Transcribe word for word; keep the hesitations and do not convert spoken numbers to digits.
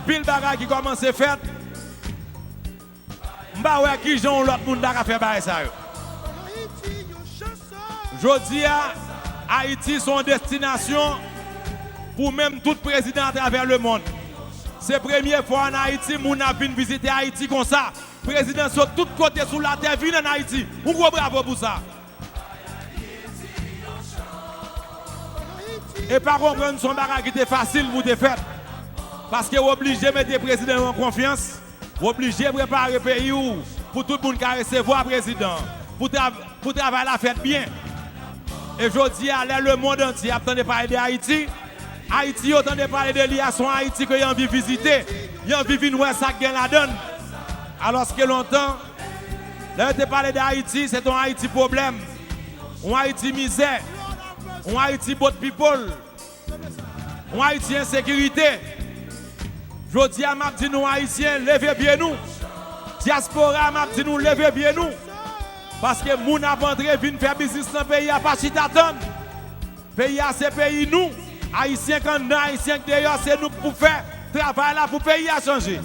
Pil bagay ki kòmanse fèt. M pa wè kijan yon lòt moun ta ka fè bagay sa yo. Jodi a, Ayiti se yon destinasyon pou menm tout prezidan atravè lemonn. Se premye fwa ann Ayiti moun ap vin vizite Ayiti konsa. Prezidan sot tout kote sou latè vin ann Ayiti. Yon gwo bravo pou sa. E pa konprann se yon bagay ki te fasil pou te fèt. Paske w oblije mete prezidan yo an konfyans. W oblije prepare peyi w pou tout moun ka resevwa prezidan. Pou, tra- pou travay la fèt byen. E jodi a, lè lemonn antye ap tande pale de Ayiti, Ayiti yo tande pale de li a, se yon Ayiti ke y anvi vizite. Y anvi vin wè sa k gen ladan l. Alòske lontan, lè yo te pale de Ayiti, se te yon Ayiti pwoblèm, yon Ayiti mizè, yon Ayiti bòt pipol, yon Ayiti ensekirite. Jodi a, m ap di nou, Ayisyen, leve pye nou. Dyaspora, m ap di nou, leve pye nou. Paske moun ap antre vin fè biznis nan peyi a, pa chita tann. Peyi a se peyi nou. Ayisyen k anndan, Ayisyen k deyò, se nou k pou fè travay la pou peyi a chanje.